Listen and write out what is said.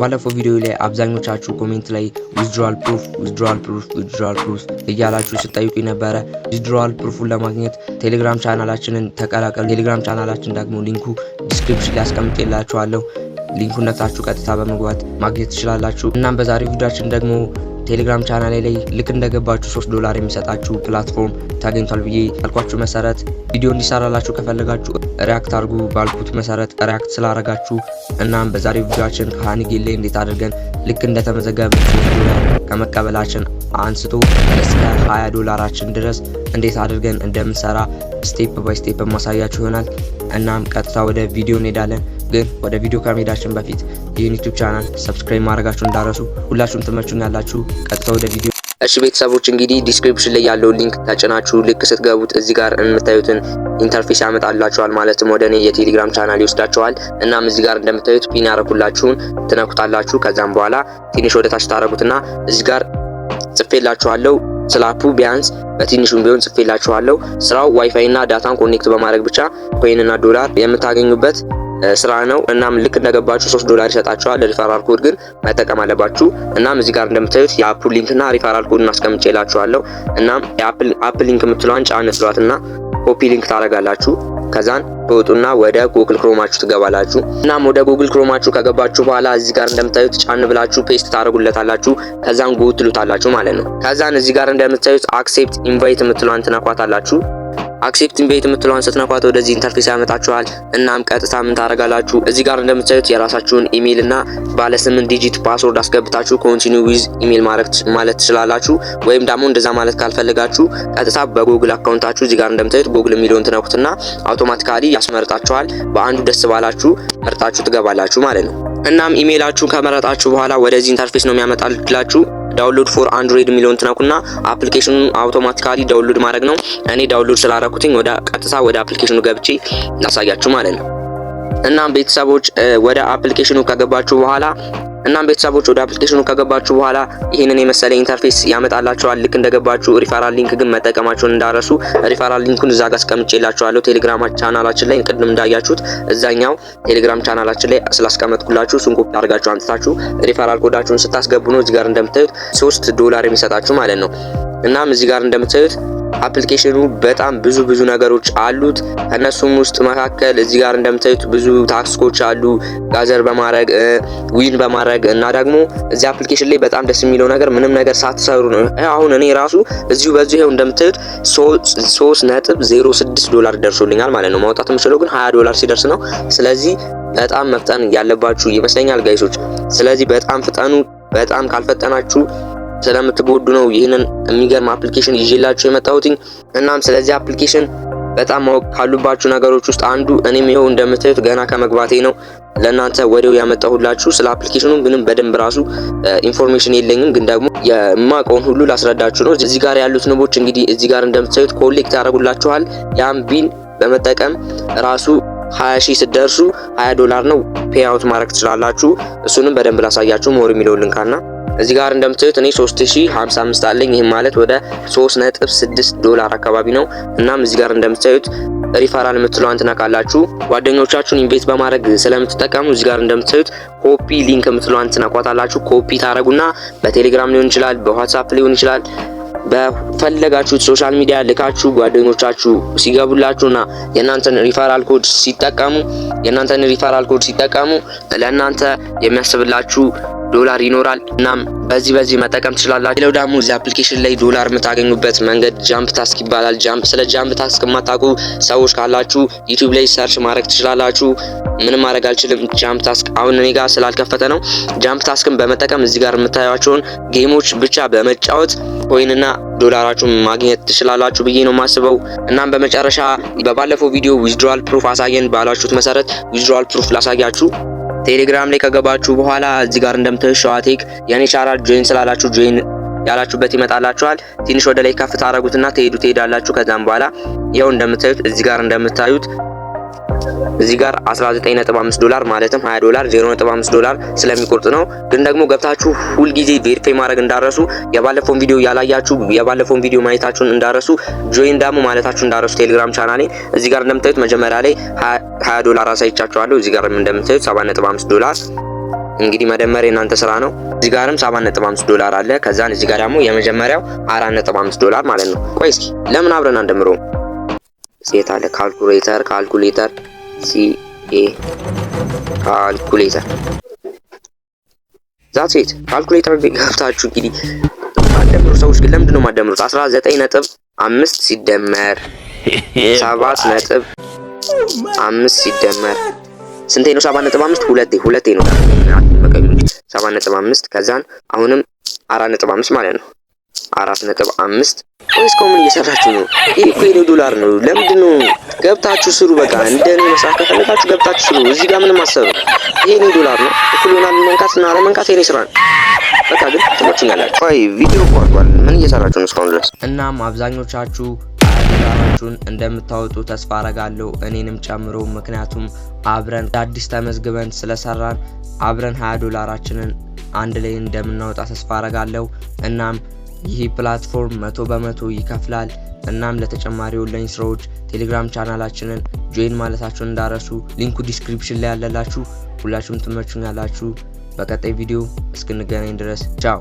ባለፈው ቪዲዮ ላይ አብዛኞቻችሁ comment ላይ withdrawal proof፣ withdrawal proof፣ withdrawal proof እያላችሁ ስትጠይቁ ነበረ። Withdrawal proof ኡን ለማግኘት ቴሌግራም ቻናላችንን ተቀላቀሉ። ቴሌግራም ቻናላችን ደግሞ link ኡ description ላይ አስቀምጬላችኋለሁ። Link ኡን ነክታችሁ ቀጥታ በመግባት ማግኘት ትችላላችሁ። እናም በዛሬው ቪዲዮአችን ደግሞ ቴሌግራም ቻናሌ ላይ ልክ እንደገባችሁ 3 ዶላር የሚሰጣችሁ platform ተገኝቷል ብዬ ያልኳችሁ መሰረት፣ ቪዲዮ እንዲሰራላችሁ ከፈለጋችሁ react አድርጉ ባልኩት መሰረት react ስላረጋችሁ፣ እናም በዛሬው ቪዲዮአችን ከ Honeygain ላይ እንዴት አድርገን ልክ እንደተመዘገብን 3 ዶላር ከመቀበላችን አንስቶ እስከ 20 ዶላራችን ድረስ እንዴት አድርገን እንደምንሰራ step by step የማሳያችሁ ይሆናል። እናም ቀጥታ ወደ ቪዲዮ እንሄዳለን። ግን ወደ ቪዲዮ ከመሄዳችን በፊት ይህን ዩቲዩብ channel subscribe ማድረጋችሁ እንዳትረሱ። ሁላችሁም ትመቹኛላችሁ። ቀጥታ ወደ ቪዲዮ። እሺ ቤተሰቦች፣ እንግዲህ description ላይ ያለውን link ተጭናችሁ ልክ ስትገቡት እዚህ ጋር የምታዩትን interface ያመጣላችኋል። ማለትም ወደ እኔ የቴሌግራም ቻናል ይወስዳችኋል። እናም እዚህ ጋር እንደምታዩት pin ያረኩላችሁን ትነኩታላችሁ። ከዛም በኋላ ትንሽ ወደ ታች ታረጉትና እዚህ ጋር ጽፌላችኋለሁ። ስለ app ኡ ቢያንስ በትንሹም ቢሆን ጽፌላችኋለሁ። ስራው ዋይፋይ እና data ን connect በማድረግ ብቻ coin እና ዶላር የምታገኙበት ስራ ነው። እናም ልክ እንደገባችሁ 3 ዶላር ይሰጣችኋል። Referral code ግን መጠቀም አለባችሁ። እናም እዚህ ጋር እንደምታዩት የ app ኡ link እና referral code አስቀምጬላችኋለሁ። እናም የ app link የምትለዋን ጫን ትሏትና copy link ታደርጋላችሁ። ከዛን ትወጡና ወደ ጉግል ክሮማችሁ ትገባላችሁ። እናም ወደ ጉግል ክሮማችሁ ከገባችሁ በኋላ እዚህ ጋር እንደምታዩት ጫን ብላችሁ paste ታደርጉለታላችሁ። ከዛን go ትሉታላችሁ ማለት ነው። ከዛን እዚህ ጋር እንደምታዩት accept invite የምትለዋን ትነኳታላችሁ። Accept invite የምትለዋን ስትነኳት ወደዚህ interface ያመጣችኋል። እናም ቀጥታ ምን ታደርጋላችሁ? እዚህ ጋር እንደምታዩት የራሳችሁን ኢሜይል እና ባለ 8 digit password አስገብታችሁ continue with email ማለት ትችላላችሁ። ወይም ደግሞ እንደዛ ማለት ካልፈለጋችሁ ቀጥታ በጉግል account ኣችሁ እዚህ ጋር እንደምታዩት ጉግል የሚለውን ትነኩትና automatically ያስመርጣችኋል። በአንዱ ደስ ባላችሁ መርጣችሁ ትገባላችሁ ማለት ነው። እናም ኢሜይላችሁን ከመረጣችሁ በኋላ ወደዚህ interface ነው የሚያመጣላችሁ። Download for Android የሚለውን ትነኩና application ኑን automatically download ማድረግ ነው። እኔ download ስላረኩትኝ ወደ ቀጥታ ወደ application ኑ ገብቼ ላሳያችሁ ማለት ነው። እናም ቤተሰቦች፣ ወደ application ኑ ከገባችሁ በኋላ ይህንን የመሰለ interface ያመጣላችኋል። ልክ እንደገባችሁ referral link ግን መጠቀማችሁን እንዳትረሱ። Referral link ኡን እዛ ጋር አስቀምጬላችኋለሁ። ቴሌግራም ቻናላችን ላይ ቅድም እንዳያችሁት እዛኛው ቴሌግራም ቻናላችን ላይ ስላስቀመጥኩላችሁ እሱን ኮፒ አድርጋችሁ አምጥታችሁ referral code ኣችሁን ስታስገቡ ነው እዚህ ጋር እንደምታዩት 3 ዶላር የሚሰጣችሁ ማለት ነው። እናም እዚህ ጋር እንደምታዩት application ኑ በጣም ብዙ ብዙ ነገሮች አሉት። ከነሱም ውስጥ መካከል እዚህ ጋር እንደምታዩት ብዙ task ኦች አሉ። Gather በማድረግ፣ win በማድረግ እና ደግሞ እዚህ application ላይ በጣም ደስ የሚለው ነገር ምንም ነገር ሳትሰሩ ነው። አሁን እኔ ራሱ እዚሁ በዚሁ ይኸው እንደምታዩት 3.06 ዶላር ደርሶልኛል ማለት ነው። ማውጣት የምችለው ግን 20 ዶላር ሲደርስ ነው። ስለዚህ በጣም መፍጠን ያለባችሁ ይመስለኛል guys ኦች። ስለዚህ በጣም ፍጠኑ። በጣም ካልፈጠናችሁ ስለምትጎዱ ነው ይህንን የሚገርም application ይዤላችሁ የመጣሁት። እናም ስለዚህ application በጣም ማወቅ ካሉባችሁ ነገሮች ውስጥ አንዱ እኔም ይኸው እንደምታዩት ገና ከመግባቴ ነው ለእናንተ ወዲያው ያመጣሁላችሁ። ስለ application ኑ ምንም በደንብ ራሱ information የለኝም፣ ግን ደግሞ የማውቀውን ሁሉ ላስረዳችሁ ነው። እዚህ ጋር ያሉት ንቦች እንግዲህ እዚህ ጋር እንደምታዩት collect ያደርጉላችኋል። ያን bee ን በመጠቀም ራሱ 20 ሺህ ስትደርሱ 20 ዶላር ነው payout ማድረግ ትችላላችሁ። እሱንም በደንብ ላሳያችሁ። More የሚለውን ልንካና እዚህ ጋር እንደምታዩት እኔ 3055 አለኝ። ይህም ማለት ወደ 3.6 ዶላር አካባቢ ነው። እናም እዚህ ጋር እንደምታዩት ሪፈራል የምትለዋን ትነካላችሁ። ጓደኞቻችሁን invite በማድረግ ስለምትጠቀሙ እዚህ ጋር እንደምታዩት copy link የምትለዋን ትነኳታላችሁ። ኮፒ ታረጉና በቴሌግራም ሊሆን ይችላል፣ በዋትስአፕ ሊሆን ይችላል፣ በፈለጋችሁት social media ልካችሁ ጓደኞቻችሁ ሲገቡላችሁና የእናንተን referral code ሲጠቀሙ ለእናንተ የሚያስብላችሁ ዶላር ይኖራል። እናም በዚህ በዚህ መጠቀም ትችላላችሁ። ሌላው ደግሞ እዚህ application ላይ ዶላር የምታገኙበት መንገድ jump task ይባላል። Jump ስለ jump task የማታውቁ ሰዎች ካላችሁ ዩቲዩብ ላይ search ማድረግ ትችላላችሁ። ምንም ማድረግ አልችልም። Jump task አሁን እኔ ጋር ስላልከፈተ ነው። Jump task ን በመጠቀም እዚህ ጋር የምታዩቸውን game ኦች ብቻ በመጫወት coin ና ዶላራችሁን ማግኘት ትችላላችሁ ብዬ ነው የማስበው። እናም በመጨረሻ በባለፈው ቪዲዮ withdrawal proof አሳየን ባላችሁት መሰረት withdrawal proof ላሳያችሁ። ቴሌግራም ላይ ከገባችሁ በኋላ እዚህ ጋር እንደምታዩት ሸዋቴክ የኔ channel join ስላላችሁ join ያላችሁበት ይመጣላችኋል። ትንሽ ወደ ላይ ከፍ ታረጉትና ትሄዳላችሁ። ከዛም በኋላ ይኸው እንደምታዩት እዚህ ጋር እንደምታዩት እዚህ ጋር 19.5 ዶላር ማለትም 20 ዶላር 0.5 ዶላር ስለሚቆርጥ ነው። ግን ደግሞ ገብታችሁ ሁልጊዜ verify ማድረግ እንዳትረሱ። የባለፈውን ቪዲዮ ያላያችሁ የባለፈውን ቪዲዮ ማየታችሁን እንዳትረሱ፣ join ደግሞ ማለታችሁን እንዳትረሱ። ቴሌግራም ቻናሌ እዚህ ጋር እንደምታዩት መጀመሪያ ላይ 20 ዶላር አሳይቻችኋለሁ። እዚህ ጋር እንደምታዩት 7.5 ዶላር እንግዲህ መደመር የእናንተ ስራ ነው። እዚህ ጋርም 7.5 ዶላር አለ። ከዛን እዚህ ጋር ደግሞ የመጀመሪያው 4.5 ዶላር ማለት ነው። ቆይ እስኪ ለምን አብረን አንደምረውም? ሴት አለ calculator፣ calculator፣ C A calculator፣ that's it። Calculator ገብታችሁ እንግዲህ ማደምሩ ሰዎች ግን ለምንድን ነው የማደምሩት? 19.5 ሲደመር 7.5 ሲደመር ስንቴ ነው? 7.5 ሁለቴ፣ ሁለቴ ነው። በቀኝ 7.5፣ ከዛን አሁንም 4.5 ማለት ነው። 4.5። ወይስ ምን እየሰራችሁ ነው? ይህ እኮ የኔ ዶላር ነው። ለምንድን ነው? ገብታችሁ ስሩ። በቃ እንደኔ መስራት ከፈለጋችሁ ገብታችሁ ስሩ። እዚህ ጋር ምንም አሰሩ። ይሄ የኔ ዶላር ነው። እኩል ይሆናል መንካት እና አለመንካት የኔ ስራ ነው። በቃ ግን ትመቹኛላችሁ። ቆይ ቪዲዮ ቋርጧል። ምን እየሰራችሁ ነው እስካሁን ድረስ? እናም አብዛኞቻችሁ ዶላራችሁን እንደምታወጡ ተስፋ አረጋለሁ እኔንም ጨምሮ። ምክንያቱም አብረን አዲስ ተመዝግበን ስለሰራን አብረን 20 ዶላራችንን አንድ ላይ እንደምናወጣ ተስፋ አረጋለሁ። እናም ይህ platform 100% ይከፍላል። እናም ለተጨማሪ ኦንላይን ስራዎች ቴሌግራም ቻናላችንን join ማለታችሁን እንዳትረሱ። Link ኡ description ላይ ያለላችሁ። ሁላችሁም ትመቹኛላችሁ። በቀጣይ ቪዲዮ እስክንገናኝ ድረስ ቻው።